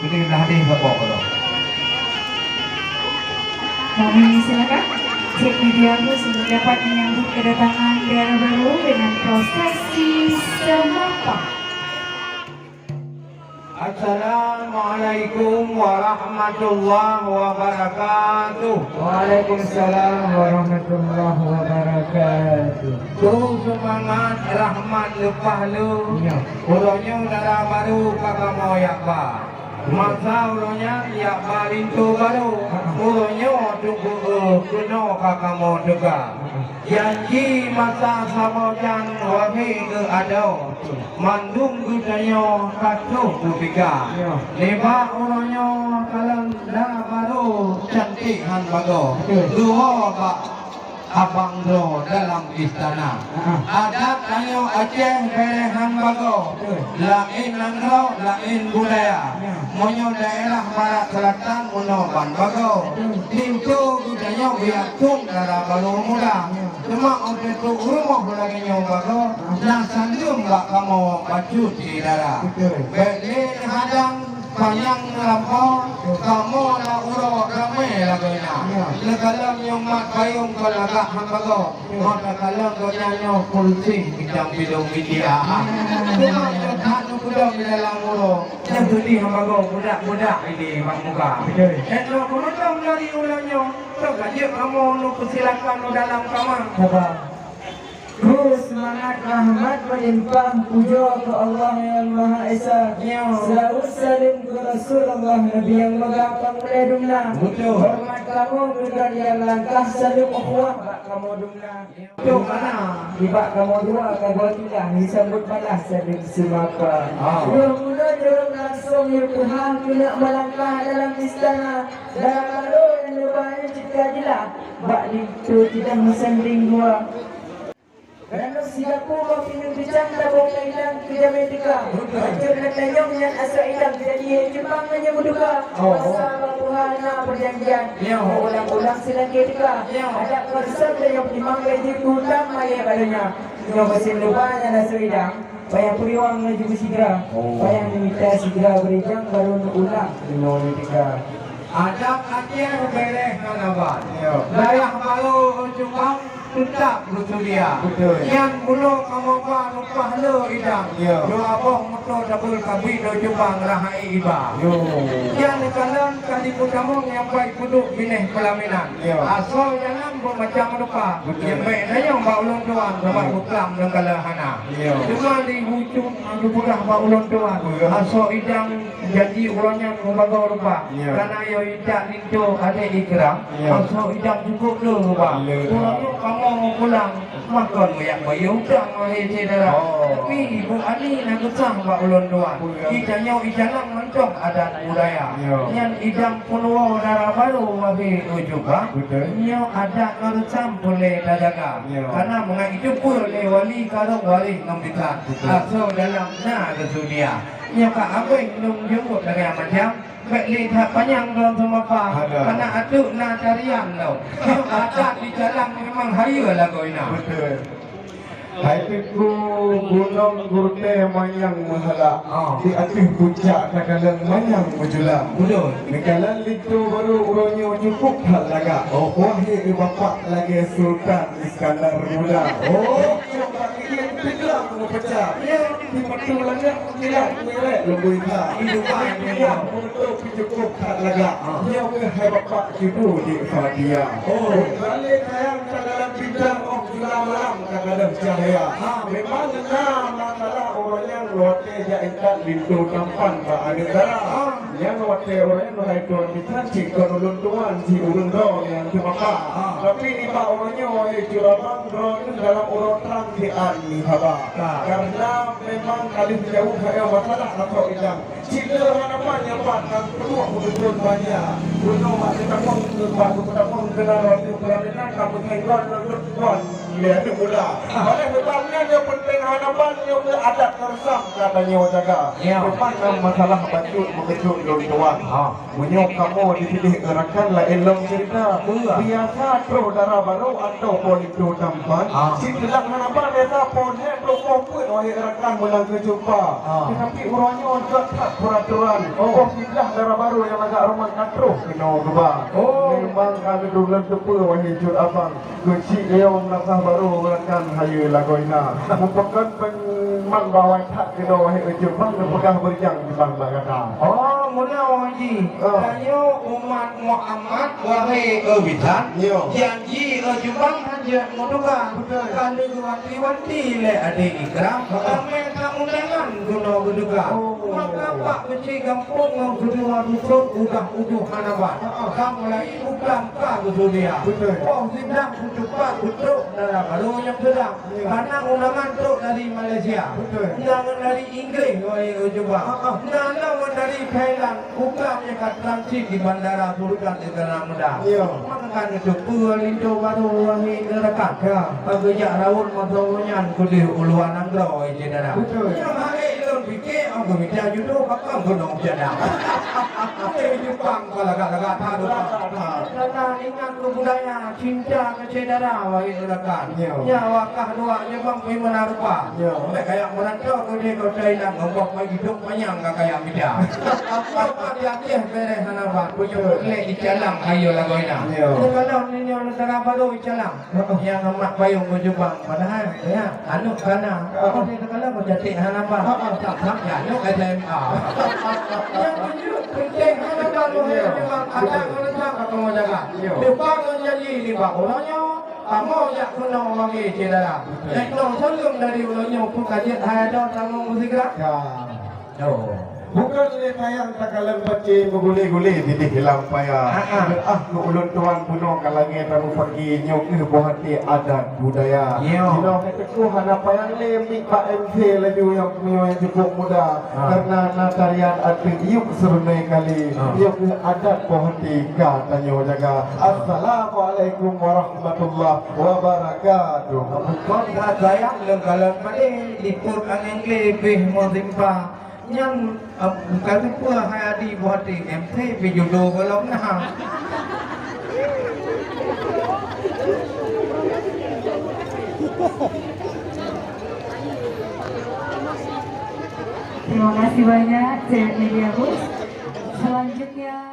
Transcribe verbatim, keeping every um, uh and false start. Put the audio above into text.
Ini dah hadis apa kalau? Kami silakan. Cek media pun sudah dapat menyambut kedatangan dara baru dengan prosesi semapah. Assalamualaikum warahmatullahi wabarakatuh. Waalaikumsalam warahmatullahi wabarakatuh. Terus semangat, rahmat leupah le. Ya. Uroe nyoe dara baru ka kamoe yak ba. Masa uroe nyan yak ba linto baru. Uroe nyoe teungku, eh, keunoe ka kamoe teuka. Janji masa saboh jan wahé keu adoe, mandum geutanyoe ka troh teupika. Ya. Nibak uroe nyoe kalon dara baru cantik han bagoe. Betul. Geuwoe bak abang droe dalam istana. Ha. Adat tanyoe Aceh bèrèh han bagoe. Betul. Laén nanggroe, laén budaya. Ya. Meunyoe daerah barat selatan meunoe ban bagoe. Betul. Linto geutanyoe biak tueng dara baru muda. Ya. Teuma 'oh teuh u rumoh lagèe nyoe bagoe, na saleuem bak kamoe bacut syedara. Betul. Bèk lé neuhadang panyang neulampau, kamoe na uroe ramè lagoena. Ya. Neukalon nyoe mat payong kon lagak han bagoe. Ya. 'Oh takalon gobnyan nyoe pulsih bintang bidong binti a. Ya. Teuma nyoe that neupeudong di dalam uroe, nyang seudeh han bagoe, budak-budak ini bak muka. Betul. Eh, nyoe keumeutong dari uroe nyoe, Tok ka jeuet kamoe neupeusilakan u dalam kama. Sabar. Kru seumangat rahmat meulimpah, pujoe keu Allah Nyang Maha Esa. Ya. Seulaweuet saleuem keu Rasulullah, Nabi nyang meuga pangulèe dumna. Betul. Horeumat kamoe keu droeneuh nyang langkah, saleuem ukhuwah bak kamoe dumna. Betul, mana? Nibak kamoe dua ka geutulah, disambot balah saleuem seumapa. Ah. Uroe mula jurông langsong yue Tuhan keuneuk meulangkah dalam istana. Dalam lalu nyang leubeh cit ka jeulaih, bak linto sidang meusandeng dua. Ranub sigapu bak pineung bicang tabông idang keu jamé teuka. Betul. Bacut na tanyong nyan asoe idang jadi hai cupang meunyoe meuduka. Oh. Masa bak Tuhan na peujanjian. Ya. Ulang-ulang seulangké teuka. Ya. Adat meureusan tanyong timang gaji keu utang mayé bak donya. Nyoe musim leubah nyan asoe idang. Payah peuriwang laju beusigra. Oh. Payah neumita sigra beurijang baru neuulang inoe neutika. Adat até bèrèh hana ban. Ya. Dayah baro cupang teutap geusudia. Betul. Nyan bunoe kamoe ba lumpah le idang. Ya. Dua boh moto dabul kabi dua cupang rahai iba. Yo. Nyan kalon kali peutamong nyang bai peuduek binéh peulaminan. Ya. Asoe dalam beumacam rupa. Betul. Nyang bèk tanyong bak ulôn tuan, sabab, ya, beuklam nyang kala hana. Ya. Cuma di ujong geupeugah bak ulôn tuan, ya, asoe idang janji uroe nyan meubagoe rupa. Ya. Kana yo ijak linto adé ikram, ya, asoe idang cukup le rupa. Ya. Uroe nyoe kamoe meupulang, makon meuyak bayeue utang wahé syedara. Oh. Tapi Ibu Ani na geusah bak ulôn tuan. Ya. Itanyoe ijalang mantong adat budaya. Ya. Nyan idang peunuwoe dara baro wahé ujong ba. Betul. Nyoe adat ngon reusam peureulèe tajaga. Ya. Karena mangat jiteupeue lé wali karong waréh ngon mita. Betul. Asoe dalam na geusudia. Nyoe ka abéh lôn jeuet lagèe macam, bèk lé that panyang lôn seumapa. Ada. Karena ateueh na tarian lôn. Nyoe adat dijalang memang hayeue lagoena. Betul. Hai Teungku Gunong Gurtée manyang meuhala, ah, di ateueh pucak takalon manyang meujula. Betul. Neukalon linto baro uroe nyoe cukup that lagak. Oh. Wahé bapak lagèe Sultan Iskandar Muda. Oh. Cuba kién teugang meupeucah. Ya. Di mata lagak kilat mirek lubui kha. Hidup baik. Ya, untuk cukup that lagak. Ah. Nyoe keuh hai bapak cucu di Fadia. Oh. Balik sayang ka dalam bintang, oh, jula malam ka gadôh cahya. Ha. Memang na masalah uroe nyan watèe jak intat linto tampan bak aneuk dara. Ha. Nyan watèe uroe nyan hai tuan bisan cit kon ulôn tuan, cit ureueng droe nyang teumapa. Ha. Tapi nibak uroe nyoe, hai curabang droeneuh dalam uroe trang siat ni haba. Ha. Karena memang ka lheueh jauh hai masalah asoe idang. Cit le hana pat nyang pat ka peuduek meutuntut banja. Bunoe bak geutamong, bak geutamong keunan watèe peulaminan ka meusainggon lôn lôn kon. Lé aneuk muda. Oleh sebab nyan nyang penting hana ban nyoe keu adat ngon reusam ka tanyoe jaga. Ya. Teuma nyang masalah bacut meukeujot lôn tuan. Ha. Meunyoe kamoe di sini rakan laén lom cerita. Betul. Biasa troh dara barô atau po linto tampan. Ha. Sitelah hana ban biasa phôn hé troh poh peuet wahé rakan meunan keu jumpa. Ha. Tetapi uroe nyoe jeuet that peraturan. Oh. Poh siblaih dara barô nyang lagak rumoh ka troh keunoe geuba. Oh. Memang ka geudong lôn teupeue wahé cut abang. Keuchik leueng meunasah barô beurakan hayeue lagoina. Meupakon peungman bawai that keunoe wahé ujong bang neupeugah beurijang di bang bak gata. Oh, meunoe Haji. Oh. Tanyoe umat Muhammad wahé e bisan. Yo. Janji e jubang hanjeuet meutuka. Betul. Ka lheueh geuwanti-wanti lé adé Ikram. Heeh. Ramé that undangan keunoe geuduka. Oh. Maka bak keuchik gampông ngon keudua dusun udah ujoh hana ban. Heeh. Ka mulai Ikram ka geusudia. Betul. Poh siblaih Cupat peutrok dara barô nyang seudang. Ya. Hana undangan trok dari Malaysia. Betul. Undangan dari Inggris, wahé ujong bang. Ha, ha. Na lom dari Thailand, Ikram nyang ka transit di Bandara Sultan Iskandar Muda. Ya. Maka kan itu peue linto barô wahé rakan. Ya. Ka geujak raun masa nyan keudeh u luwa nanggroe, wahé syedara. Betul. Nyang hai lôn pike, aku mita judo, pakon gunong jada. Wahé Jepang, ka lagak-lagak that. Lagak that. Karena ingat keu budaya, cinta keu syedara, wahé rakan. Yo. Nyawa kah dua je bang, pi meunan rupa. Yo. Bèk kayak merantau keu di kota ilang, ngobak mai hidup panyang ka kayak mida. Apa di Aceh bereh hana bang, punya boleh dicalang ayo lagoina. Yo. Kalau ni nyoe negara baru dicalang. Nyang amat payung bujubang, padahal, ya, anu kana. Heeh. Apa dia kata lah, berjatik hana bang. Heeh. Tak, tak, ya, anu S M A. Yang tujuh, penting hana bang, ya, memang ada betul. Hana bang, kata mau jaga. Ya. Lupa menjadi di bawah orangnya, kamu jak kena wangi cedera. Betul. Naik nong salam dari ulangnya, pun kajian hai ada, kamu mesti gerak. Ya. Oh. Bukan lé sayang takalon pacé meugulé-gulé sideh lam paya. Ha, ha. Ah, keu ulôn tuan bunoe ka langèe tameupaki nyoe keuh boh até adat budaya. Yo. Jinoe ka teuku hana payang lé mik bak M C laju nyang meunyoe nyang cukup muda. Ha. Karena na tarian ateueh yub seureunoe kali. Ha. Nyoe keuh adat boh até ka tanyoe jaga. Assalamualaikum warahmatullahi wabarakatuh. Bukan that sayang lôn kalon padé liput angén glé pih meusimpa. Nyan, eh, bukan sipeue hai Adi buah hati M C pi judo golom na. Terima kasih banyak, Cek Media House. Selanjutnya,